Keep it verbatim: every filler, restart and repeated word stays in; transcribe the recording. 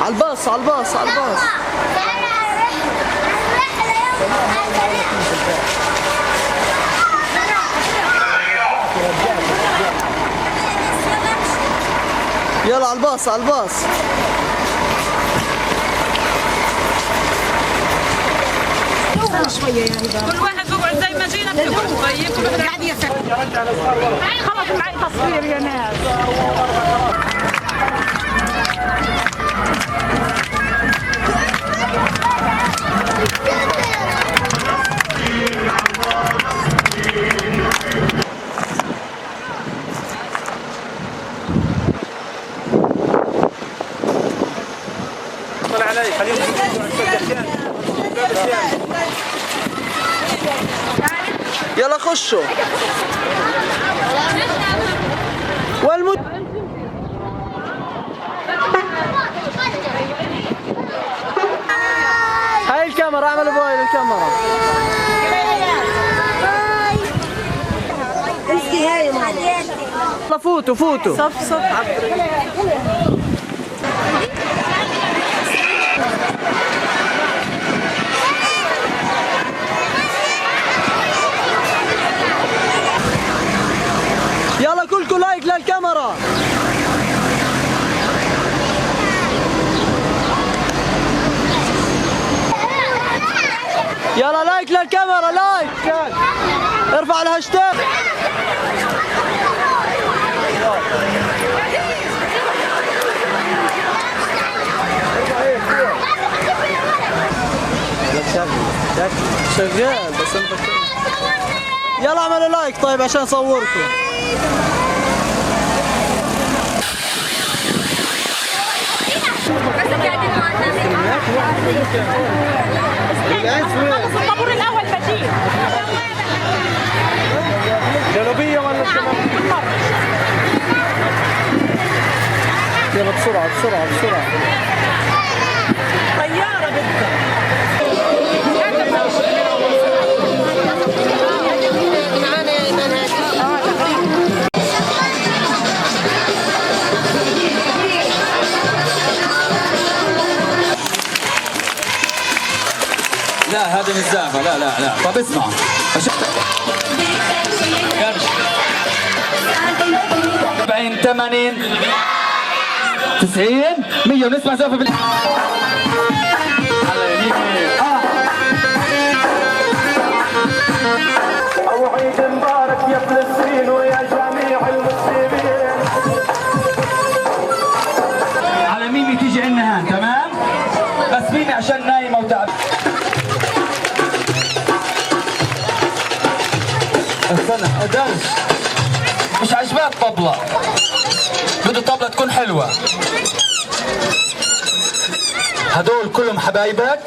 الباص، الباص، الباص. يلا، الباص، الباص. كل واحد يقعد زي ما جينا، بتقعد. طيب، كل واحد قاعد يسكت. خلاص، معي تصوير يا ناس. طلع علي، خليهم يشوفوا الشجر كامل. يلا خشوا. والمد- هاي الكاميرا، اعملوا بهاي الكاميرا. يلا فوتوا، فوتوا. صف، صف. يلا كلكم لايك للكاميرا. يلا لايك للكاميرا، لايك. ارفع الهاشتاج. شغال، بس انت. يلا اعملوا لايك طيب عشان اصوركم. الطابور الأول بجي. جنوبية ولا شمال؟ يلا بسرعة، بسرعة، بسرعة. طيارة بدها. لا، هذا مش زعفة. لا، لا، لا. طب اسمع. أش-، سبعين، ثمانين، تسعين، مية، ونسمع زعفة بال-، آه. أو عيد مبارك يا فلسطين ويا جميع المسلمين. على ميمي تيجي عندنا هان، تمام؟ بس ميمي عشان نايمة وتعب. استنى، درش. مش عاجباه الطبلة. بده الطبلة تكون حلوة. هدول كلهم حبايبك؟